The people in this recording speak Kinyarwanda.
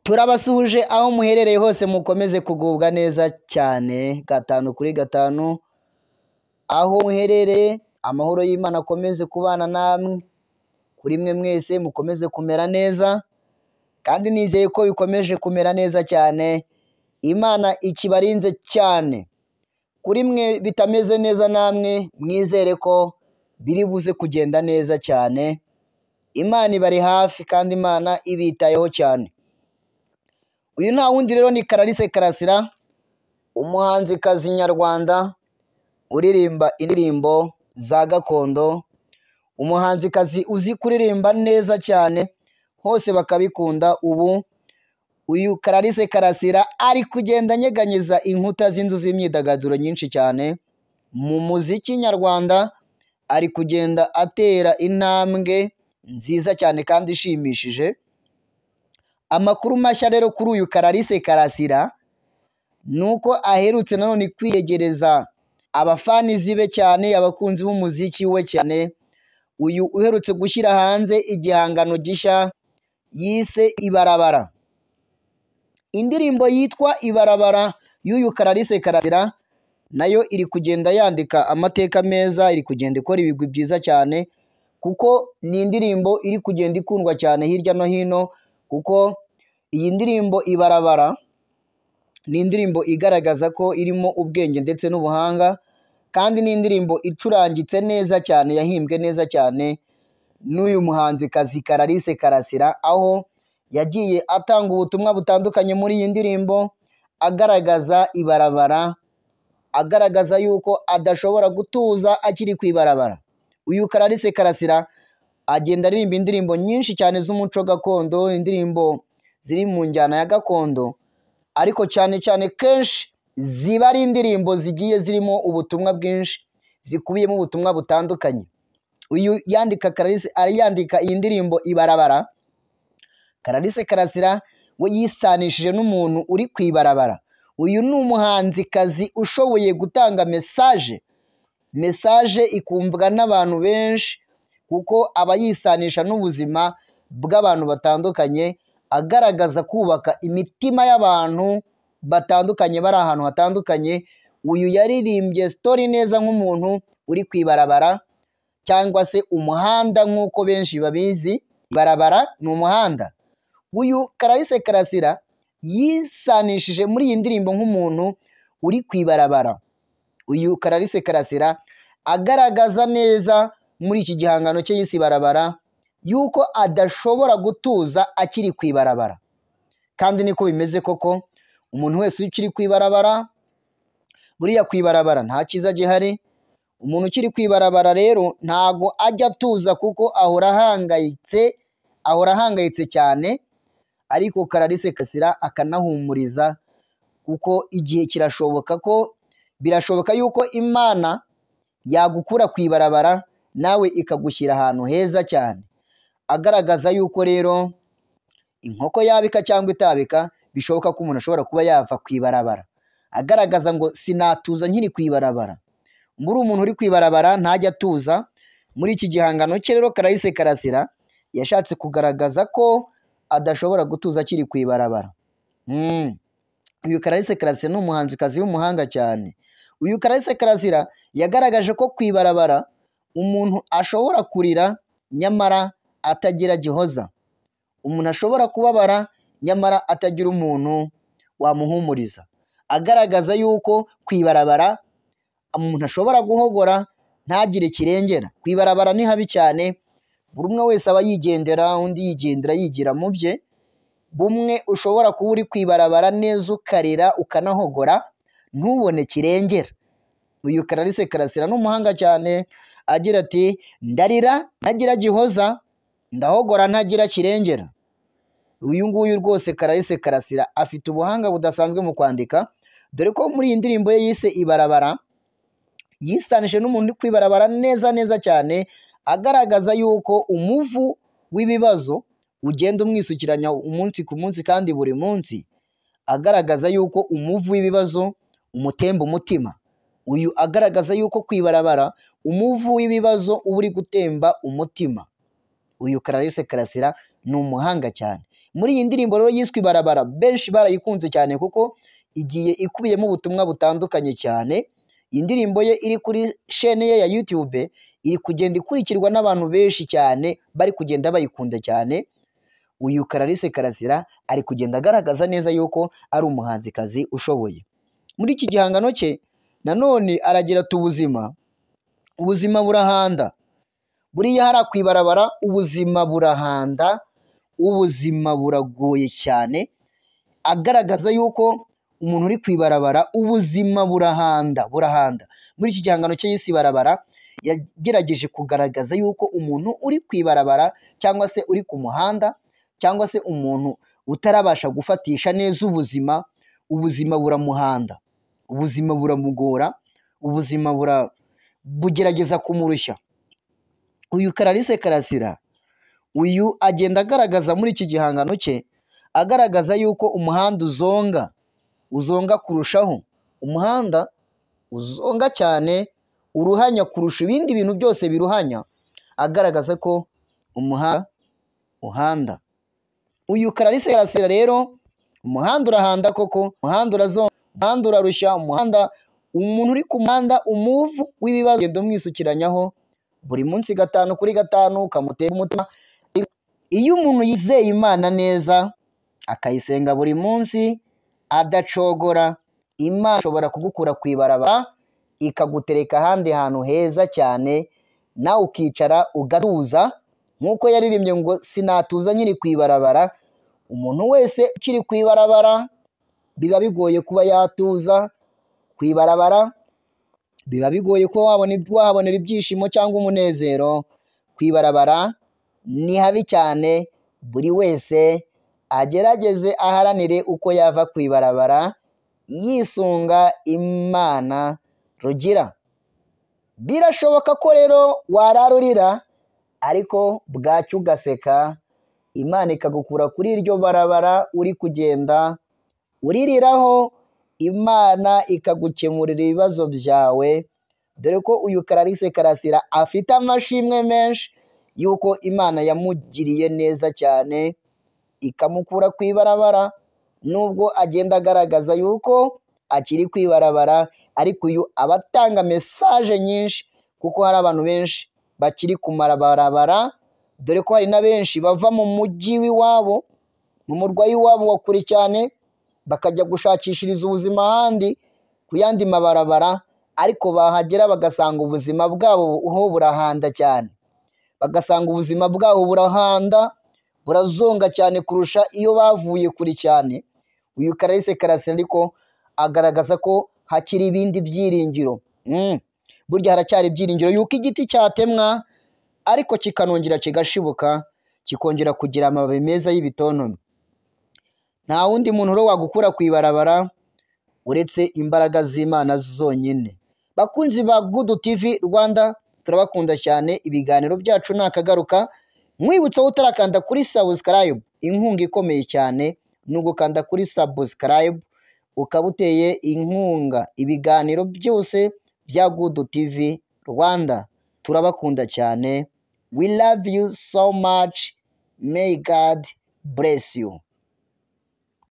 Turabasuhuje aho muherereye hose, mukomeze kugubwa neza cyane 5 kuri 5 aho muherereye. Amahoro y'Imana akomeze kubana namwe, kuri mwe mwese mukomeze kumera neza, kandi nizeye ko bikomeje kumera neza cyane. Imana ikibarinze cyane. Kuri mwe bitameze neza namwe mwizere ko biri buze kugenda neza cyane. Imana ibari hafi kandi Imana ibitayeho cyane. Uyu nta wundi rero ni Clarisse Karasira, umuhanzikazi nyarwanda uririmba indirimbo za gakondo, umuhanzikazi uzi kuririmba neza cyane hose bakabikunda. Ubu uyu Clarisse Karasira ari kugenda anyeganyeza inkuta z'inzu z'imyidagaduro nyinshi cyane mu muziki nyarwanda, ari kugenda atera intambwe nziza cyane kandi ishimishije. Amakuru mashya rero kuri uyu Clarisse Karasira nuko aherutse nanone kwiyegereza abafanizi be cyane, abakunzi b'umuziki we cyane. Uyu uherutse gushyira hanze igihangano gishya yise Ibarabara. Indirimbo yitwa Ibarabara y'uyu Clarisse Karasira nayo iri kugenda yandika amateka meza, iri kugenda ikora ibigwi byiza cyane, kuko ni indirimbo iri kugenda ikundwa cyane hirya no hino, kuko iyi ndirimbo Ibarabara ni indirimbo igaragaza ko irimo ubwenge ndetse n'ubuhanga, kandi ni indirimbo icurangitse neza cyane, yahimbwe neza cyane n'uyu muhanzikazi Clarisse Karasira, aho yagiye atanga ubutumwa butandukanye muri iyi ndirimbo, agaragaza ibarabara, agaragaza yuko adashobora gutuza akiri ku ibarabara. Uyu Clarisse Karasira agenda aririmba indirimbo nyinshi cyane z'umuco gakondo, indirimbo ziri mu njyana ya gakondo, ariko cyane cyane kenshi ziba ari indirimbo zigiye zirimo ubutumwa bwinshi, zikubiyemo ubutumwa butandukanye. Uyu yandika Clarisse ariyandika iyi ndirimbo Ibarabara. Clarisse Karasira we yisanishije n'umuntu uri ku ibarabara. Uyu ni umuhanzikazi ushoboye gutanga message, message ikumvwa n'abantu benshi, kuko aba yisanisha n'ubuzima bw'abantu batandukanye, agaragaza kubaka imitima y'abantu batandukanye bari ahantu hatandukanye. Uyu yaririmbye story neza nk'umuntu uri ku ibarabara cyangwa se umuhanda nk'uko benshi babizi. Ibarabara ni umuhanda. Uyu Clarisse Karasira yisanishije muri iyi ndirimbo nk'umuntu uri ku ibarabara. Uyu Clarisse Karasira agaragaza neza muri iki gihangano cye yise Ibarabara yuko adashobora gutuza akiri ku ibarabara, kandi niko bimeze koko. Umuntu wese ukiri ku ibarabara, buriya ku ibarabara nta cyiza gihari. Umuntu ukiri ku ibarabara rero ntago ajya atuza, kuko ahora ahangayitse, ahora ahangayitse cyane. Ariko Clarisse Karasira akanahumuriza, kuko igihe kirashoboka ko birashoboka yuko Imana yagukura ku ibarabara nawe ikagushyira ahantu heza cyane. Agaragaza yuko rero inkoko yabika cyangwa itabika, bishoboka ko umuntu ashobora kuba yava ku ibarabara. Agaragaza ngo sinatuza nkiri ku ibarabara. Muri umuntu uri ku ibarabara ntajya atuza. Muri iki gihangano cye rero Clarisse Karasira yashatse kugaragaza ko adashobora gutuza akiri ku ibarabara. Uyu Clarisse Karasira ni umuhanzikazi w'umuhanga cyane. Uyu Clarisse Karasira yagaragaje ko ku ibarabara umuntu ashobora kurira nyamara atagira gihoza, umuntu ashobora kubabara nyamara atagira umuntu wamuhumuriza. Agaragaza yuko ku ibarabara umuntu ashobora guhogora ntagire kirengera. Ku ibarabara ni habi cyane, buri umwe wese aba yigendera, undi yigendera yigira mu bye. Bumwe ushobora kuba uri ku ibarabara neza ukarira ukanahogora ntubone kirengera. Uyu Clarisse Karasira ni umuhanga cyane, agira ati ndarira ntagira gihoza, ndahogora ntagira kirengera. Uyu nguyu rwose Clarisse Karasira afite ubuhanga budasanzwe mu kwandika, dore ko muri iyi ndirimbo ye yise Ibarabara yisanishije n'umuntu uri ku ibarabara neza neza cyane, agaragaza yuko umuvu w'ibibazo ugenda umwisukiranya umunsi ku munsi kandi buri munsi, agaragaza yuko umuvu w'ibibazo umutemba umutima. Uyu agaragaza yuko ku ibarabara umuvu w'ibibazo uba uri gutemba umutima. Uyu Clarisse Karasira ni umuhanga cyane. Muri iyi ndirimbo rero yiswe Ibarabara, benshi barayikunze cyane kuko igiye ikubiyemo ubutumwa butandukanye cyane. Indirimbo ye iri kuri shene ye ya YouTube iri kugenda ikurikirwa n'abantu benshi cyane, bari kugenda bayikunda cyane. Uyu Clarisse Karasira ari kugenda agaragaza neza yuko ari umuhanzikazi ushoboye. Muri iki gihangano cye nanone aragira ati ubuzima, ubuzima burahanda. Buriya hariya ku ibarabara ubuzima burahanda, ubuzima buragoye cyane, agaragaza yuko umuntu uri ku ibarabara ubuzima burahanda, burahanda. Muri iki gihangano cye yise Ibarabara, yagerageje kugaragaza yuko umuntu uri ku ibarabara cyangwa se uri ku muhanda cyangwa se umuntu utarabasha gufatisha neza ubuzima, ubuzima buramuhanda, ubuzima buramugora, ubuzima bugerageza kumurushya. Uyu Clarisse Karasira uyu agenda agaragaza muri iki gihangano cye, agaragaza yuko umuhanda uzonga, uzonga kurushaho, umuhanda uzonga cyane, uruhanya kurusha ibindi bintu byose biruhanya, agaragaza ko umuhanda uhanda. Uyu Clarisse Karasira rero, umuhanda urahanda koko, umuhanda urazonga, umuhanda urarushya, umuhanda, umuntu uri ku muhanda umuvu w'ibibazo ugenda umwisukiranyaho buri munsi 5 kuri 5, ukamutera umutima. Iyo umuntu yizeye Imana neza akayisenga buri munsi adacogora, Imana ishobora kugukura ku ibarabara ikagutereka ahandi hantu heza cyane, nawe ukicara ugatuza, nk'uko yaririmbye ngo sinatuza nkiri ku ibarabara. Umuntu wese ukiri ku ibarabara biba bigoye kuba yatuza ku ibarabara, biba bigoye kuba wahabonera ibyishimo cyangwa umunezero. Ku ibarabara ni habi cyane, buri wese agerageze aharanire uko yava ku ibarabara yisunga Imana rugira. Birashoboka ko rero warara urira ariko bwacya ugaseka, Imana ikagukura kuri iryo barabara uri kugenda uririraho, Imana ikagukemurira ibibazo byawe. Dore ko uyu Clarisse Karasira afite amashimwe menshi yuko Imana yamugiriye neza cyane ikamukura ku ibarabara, nubwo agenda agaragaza yuko akiri ku ibarabara, ariko uyu aba atanga message nyinshi kuko hari abantu benshi bakiri ku mabarabara. Dore ko hari na benshi bava mu mujyi w'iwabo, mu murwa w'iwabo wa kure cyane, bakajya gushakishiriza ubuzima ahandi ku yandi mabarabara, ariko bahagera bagasanga ubuzima bwabo ho burahanda cyane, bagasanga ubuzima bwabo burahanda, burazonga cyane kurusha iyo bavuye kure cyane. Uyu Clarisse Karasira ariko agaragaza ko hakiri ibindi byiringiro. Burya haracyari ibyiringiro yuko igiti cyatemwa ariko kikanongera kigashibuka, kikongera kugira amababi meza y'ibitontome. Nta wundi muntu rero wagukura ku ibarabara uretse imbaraga z'Imana zonyine. Bakunzi ba Good TV Rwanda, turabakunda cyane, ibiganiro byacu nakagaruka. Mwibutsa wowe utarakanda kuri subscribe, inkunga ikomeye cyane ni ugukanda kuri subscribe ukaba uteye inkunga ibiganiro byose bya Good TV Rwanda. Turabakunda cyane. We love you so much. May God bless you.